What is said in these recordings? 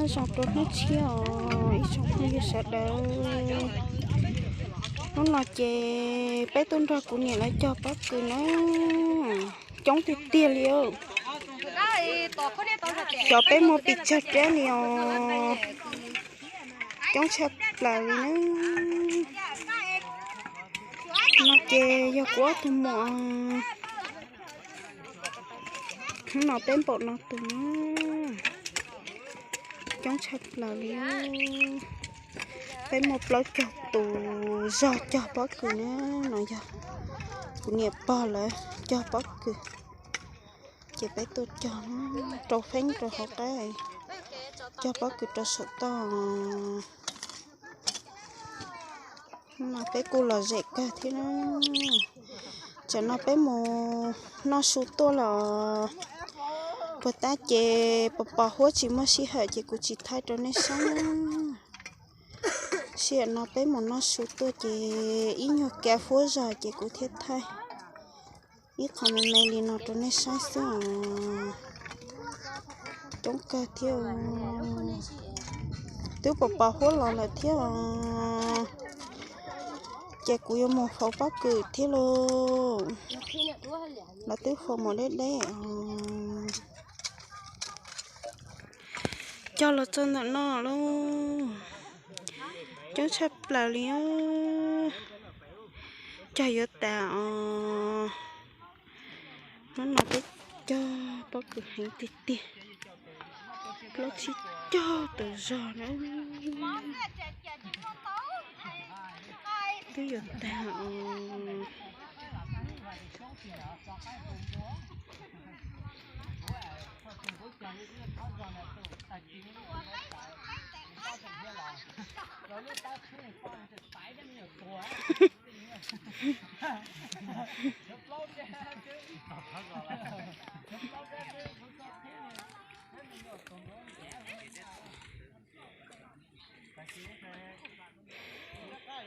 Zoo rau hnub tshiab os ib tsoom phooj ywg sawv daws. Hnub no ces peb tuaj nrog kuv niam lawv cog pob kws na. Coob tiag tiag li. Xyov peb muag pes tsawg rab li os. Coob tshaj plaws li na. No ces yog kuv ob tug muam. Hnub no peb npaum no tus na. Coob tshaj plaws li. Peb muaj plaub caug tus zog cog pob kws na. No yog kuv niam pog lawv cog pob kws, ces peb tuaj cog rau feeb rau hauv qab, cog pob kws rau saum toj. No peb kuj lom zem kawg thiab na. Tsam no peb mus noj su tuaj los puag ta ces pos pos huab tsis muaj sij hawm ces kuv tsis thaij rau nej saib. Sij hawm no peb mus noj su tuaj ces ib nyuag kav huab zog ces kuv thiaj thaij ib qho me me li no rau nej saib xwb os. Coob kawg thiab. Twb pos pos huab los lawm thiab os. Ces kuv yuav mus faus pob kws thiab lauj. Los twb faus mus deb deb os. Cog los txog ntawm no lauj. Coob tshaj plaws li. Cog yuav tas os. Hnub no peb cog pob kws heev tiag tiag. Plaub tsib caug tus zog na. Twb yuav tag os.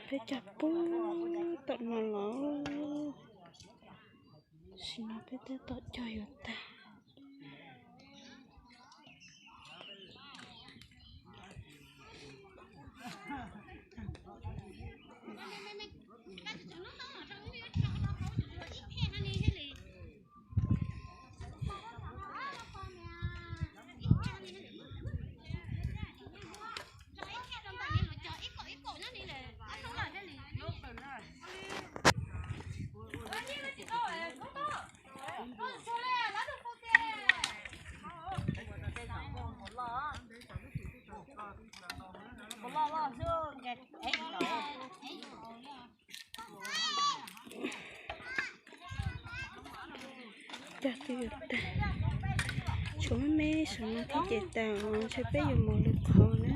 Peb cog puag tom no los, tam sim no peb tab tom cog yuav tag. Cog twb yuav tag, tshuav me me saum no thiab ces tas os, ntshe peb yuav mus lwm qhov na.